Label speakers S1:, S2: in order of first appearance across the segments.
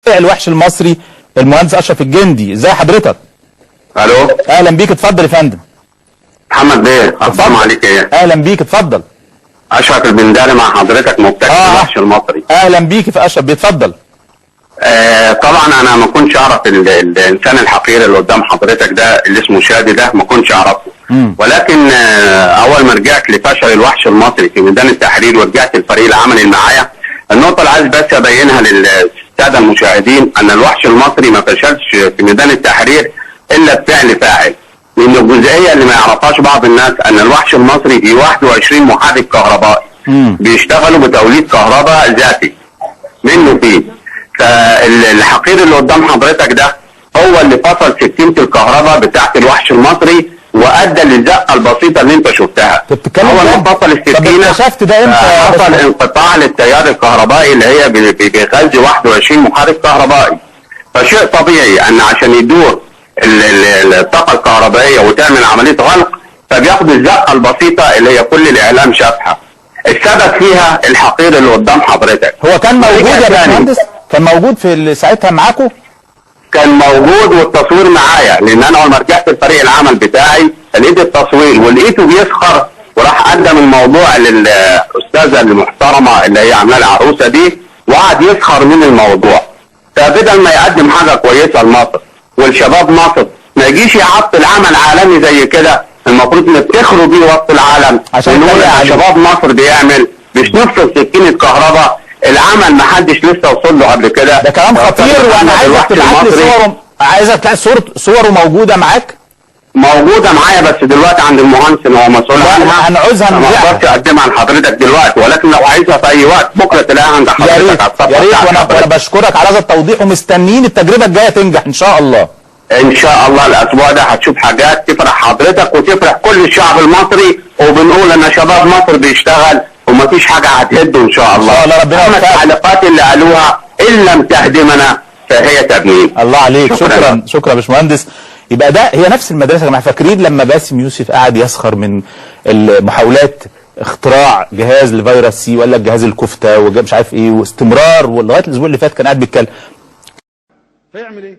S1: الوحش المصري المهندس اشرف الجندي. ازي حضرتك؟
S2: الو،
S1: اهلا بيك، اتفضل يا فندم.
S2: محمد بيه، السلام عليك. ايه
S1: اهلا بيك، اتفضل.
S2: اشرف البنداري مع حضرتك، مبتكر الوحش المصري.
S1: اهلا بيك في اشرف بيه، اتفضل.
S2: طبعا انا ما كنتش اعرف الانسان الحقير اللي قدام حضرتك ده اللي اسمه شادي ده، ما كنتش اعرفه. ولكن اول ما رجعت لفشل الوحش المصري في ميدان التحرير ورجعت الفريق العمل اللي معايا، النقطة اللي عايز بس ابينها للسادة المشاهدين ان الوحش المصري ما فشلش في ميدان التحرير الا بفعل فاعل. لان الجزئية اللي ما يعرفهاش بعض الناس ان الوحش المصري فيه 21 محرك كهربائي بيشتغلوا بتوليد كهرباء ذاتي منه فيه. فالحقير اللي قدام حضرتك ده هو اللي فصل سكينة الكهرباء بتاعت الوحش المصري وادى للزقه البسيطة اللي انت شفتها. هو لما فصل السكينة
S1: طب اكتشفت ده امتى؟
S2: حصل انقطاع للتيار الكهربائي اللي هي بيغذي 21 محرك كهربائي. فشيء طبيعي ان عشان يدور الطاقة الكهربائية وتعمل عملية غلق فبياخد الزقه البسيطة اللي هي كل الاعلام شافها. السبب فيها الحقير اللي قدام حضرتك.
S1: هو كان موجود يا باشمهندس؟ كان موجود في ساعتها معاكم؟
S2: كان موجود والتصوير معايا، لان انا اول ما رجعت الفريق العمل بتاعي لقيت التصوير ولقيته بيسخر وراح قدم الموضوع للاستاذه المحترمة اللي هي عامله العروسة دي وقعد يسخر من الموضوع. فبدل ما يقدم حاجة كويسة لمصر والشباب مصر ما يجيش يعطل عمل عالمي زي كده، المفروض نفتخروا بيه وسط العالم عشان نقول يا شباب مصر بيعمل، مش نفصل سكينة كهرباء. العمل ما حدش لسه وصل له قبل كده.
S1: ده كلام خطير، وانا عايزك تبعت لي صوره، عايزك تلاقي صوره موجودة معاك؟
S2: موجودة معايا بس دلوقتي عند المهندس اللي هو مسؤول عنها،
S1: هنعوزها
S2: ما اقدرش اقدمها لحضرتك دلوقتي، ولكن لو عايزها في اي وقت بكره تلاقيها عند حضرتك.
S1: يا ريت يا ريت، وانا بشكرك على هذا التوضيح ومستنيين التجربة الجاية تنجح ان شاء الله.
S2: ان شاء الله الاسبوع ده هتشوف حاجات تفرح حضرتك وتفرح كل الشعب المصري، وبنقول ان شباب مصر بيشتغل ومفيش حاجة هتهده ان شاء الله.
S1: ان شاء الله ربنا يوفقك.
S2: التعليقات اللي قالوها ان لم تهدمنا فهي تبنينا.
S1: الله عليك، شكرا شكرا يا باشمهندس. يبقى ده هي نفس المدرسة يا جماعة. فاكرين لما باسم يوسف قعد يسخر من محاولات اختراع جهاز لفيروس سي، ولا جهاز الكفتة ومش عارف ايه، واستمرار ولغاية الاسبوع اللي فات كان قاعد بيتكلم.
S3: فيعمل ايه؟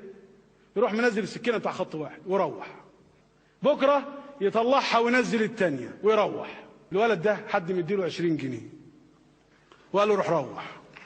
S3: يروح منزل السكينة بتاع خط واحد ويروح. بكره يطلعها وينزل الثانية ويروح. الولد ده حد مديله 20 جنيه وقال له روح روح.